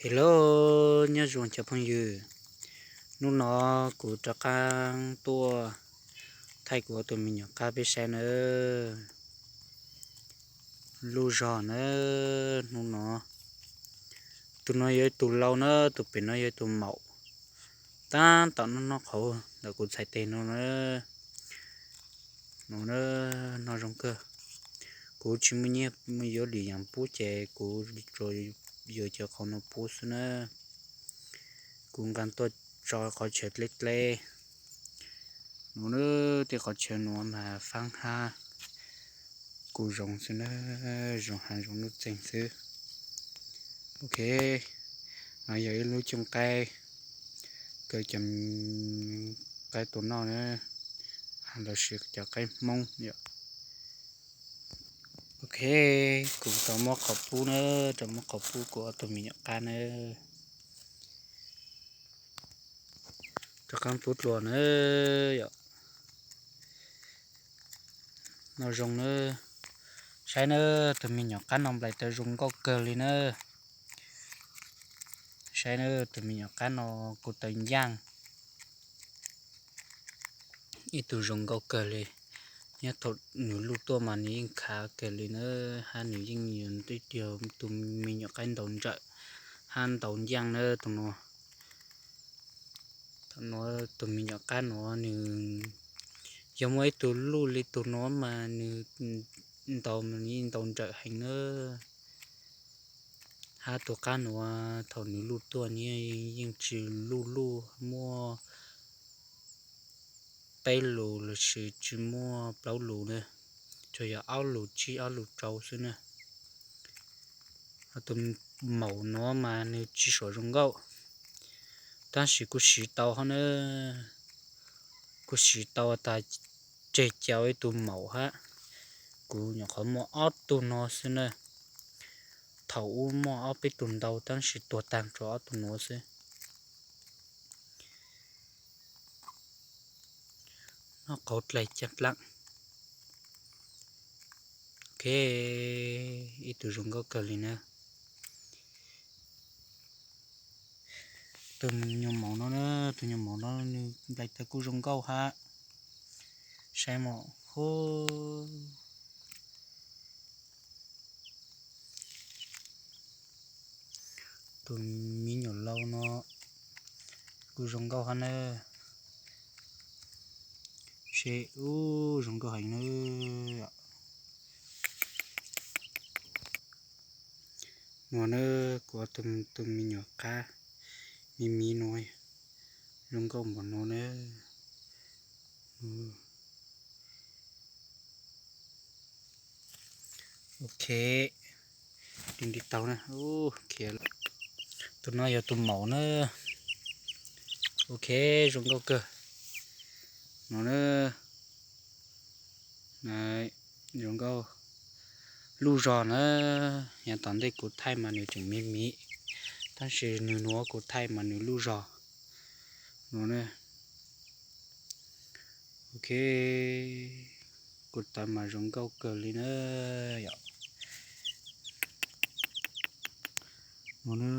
Hello, nyob zoo cov phooj ywg. Hnub no kuv rov qab tuaj thaij kuv ob tug me nyuam qab peb saib nawb. Lub zog nawb, hnub no tus no yog ib tug lau na, tus pem no yog ib tug maum. Tab tom noj noj qhauv ntawm kuv txhais tes no na. No na, noj zoo kawg. Kuv tsis muaj nyiaj yuav lwm yam pub ces kuv tsuas yuav cov qhauv no pub xwb na. Kuv nqa tuaj tso qhov chaw dleb dleb. No na, tej qhov chaw no mas faab hab kuj zoo xwb na, zoo hab zoo nuj txeeg xwb. Ok, no yog ib lub cooj qaib, kaw cov qaib tua noj na, lossis cov qaib Hmoob yom. Ok, kuv rov muab qhov pub na, rov muab qhov pub kuv ob tug me nyuam qab na. Rov qab pub dlua na yom. Noj zoo na. Saib na, tus me nyuam qab no nplaim taw zoo nkauj kawg li na. Saib na, tus me nyuam qab no kuj taw ncaaj. Ib tug zoo nkauj kawg li, nyob thaum nws luj tuaj mas nws yeej khav kawg li na, hab nws yeej yog tus me nyuam qaib ntaus ntsawm hab ntaus ncaaj na tus no. Thaum no tus me nyuam qab no nws yog muaj ib tug luj li tus no mas nws ntaus mas nws yeej ntaus ntsawm heev na. Hab tus qab no thaum nws luj tuaj nws yeej tsis luj luj, muaj peb lus lossis tsis muaj plaub lus na, tsuas yog ob lus tsib ob lus rau xwb na. Tus maum no mas nws tsis suam zoo nkauj, tab sis kuj siv tau hab na, kuj siv tau tas tseg cau ib tug maum hab. Kuv nyuam qhuav muaj ob tug no xwb na, thaum ub muaj ob peb tug ntau tab sis tuag tag rau ob tug no xwb. Noj qauv dlaim caj dlaab. Ok, ib tug zoo nkauj kawg li na. Tus nyuag maum no na, tus nyuag maum no nws nplaim taw kuj zoo nkauj hab. Saib mas, hu, tus me nyuam lau no kuj zoo nkauj hab na. Seb, ub, zoo nkauj heev na. No na, kuv ob tug me nyuam qab miv miv no zoo nkauj npaum no na. Ok, li nti tau na. Khiav lawm. Tus no yog tus maum na. Ok, zoo nkauj kawg. No na, zoo nkauj. Luj zog na, yav tom ntej kuv thaij mas nws tseem miv miv, tab sis nws nuav kuv thaij mas nws luj zog. No na. Ok, kuv tawv mas zoo nkauj kawg li na yom. No na,